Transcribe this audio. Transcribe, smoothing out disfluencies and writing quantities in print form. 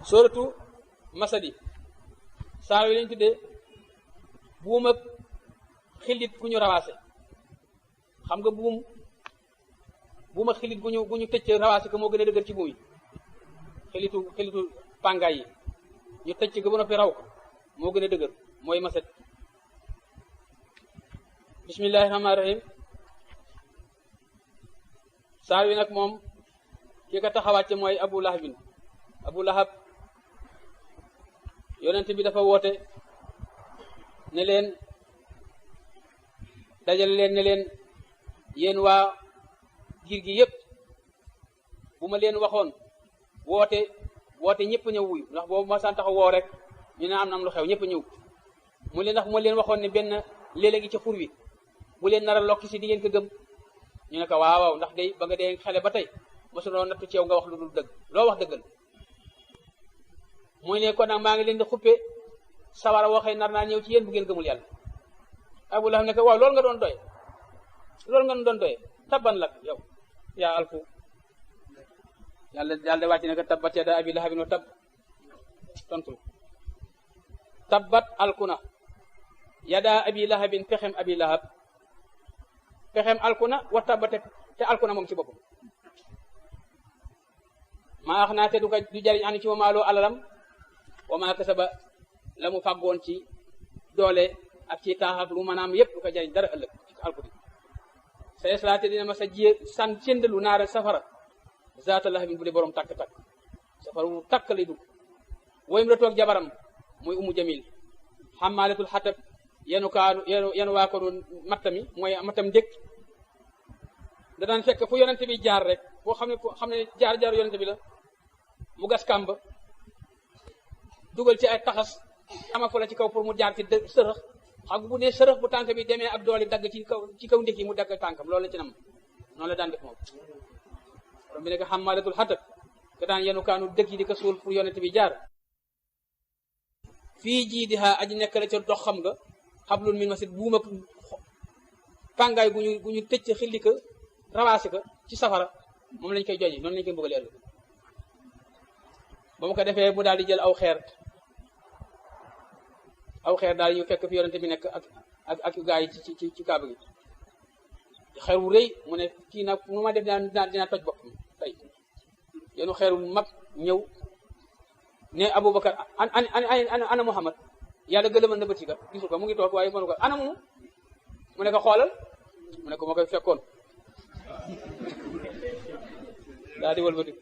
sóoratu masadi saa yi lañ tuddee buum ak xilit gu ñu rawaase xam nga buum ak xilit gu ñu tëcc rawaase ko moo gën a dëgër ci buum yi xilitu pàngaay yi ñu tëcc ko ba noppi raw ko moo gën a dëgër mooy masad bismillahi rahmaani rahim saar wi nag moom ki ko taxawàcce mooy abu lahab yonent bi dafa woote ne leen dajale leen ne leen yéen waa giir gi yépp bu ma leen waxoon woote ñëpp ñëw wuyu ndax boobu ma saan taxaw woo rek ñu ne am na lu xew ñëpp ñëw mu leen ndax bu ma leen waxoon ne benn léeg-léegi ci xur wi bu leen nar a lokki si di ngeen ko gëm ñu ne ko waaw ndax day ba nga dee xale ba tey mosuloo nattu ci yow nga wax lu dul dëgg loo wax dëggal muy ne kon nag maa ngi leen di xuppe sawara waxee nar naa ñëw ci yéen bu ngeen gëmul yàlla Abu Lahab ne ko waaw loolu nga doon doye tabban lak yow yaa alku yàlla wàcc ne ko tabbat yadaa abi lahabin wa tabb tontul tabbat alkuna yadaa abi lahabin pexem abi lahab pexem alkuna wa tabbate te alkuna moom ci boppam maa wax naa te du jariñ ani ci ma maaloo alalam wa maa kasaba la mu fàggoon ci doole ak ci taax ak lu maanaam yépp du ko jariñ dara ëllëg ci alkuna sa yeslaate dina ma sa jiye san séndalu naara safara zaata lahabin bu dee borom takk-takk safara wu takk lay dugg woyum la toog jabaram mooy umu jamil xammaalatul xatab yenu waa ko doon mattami mooy mattam ndékk da daan fekk fu yonente bi jaar rek boo xam ne jaar yonente bi la mu gas kàmb dugal ci ay taxas ama fa la ci kaw pour mu jaar ci sërëx xam bu ne sërëx bu tànk bi demee ak doole dagg ci kaw ndékk yi mu dagg tànkam loolu la ci nam noonu la daan def moom borom bi nekk xammaalatul xatab ka daan yenu kaanu dëkk yi di ko suul pour yonente bi jaar fii jiidiha aji nekk la ca dox xam nga xablun min masid buum ak pàngaay gu ñu tëcc xilli ko rawaasi ko ci safara moom lañ koy joji noonu lañ koy bëggale ëllëg ba mu ko defee mu daal di jël aw xeer daal ñu fekk fi yonente bi nekk ak gaa yi ci kaaba gi xeer wu rëy mu ne kii nag nu ma def dinaa toj bopp tey yenu xeer wu mag ñëw ne Abubakar ana Muhammad yàlla gëlëmal na bëti ka gisul ko mu ngi toog waaye mënu ko ana mu ne ko xoolal mu ne ko ma koy fekkoon daa di wëlbati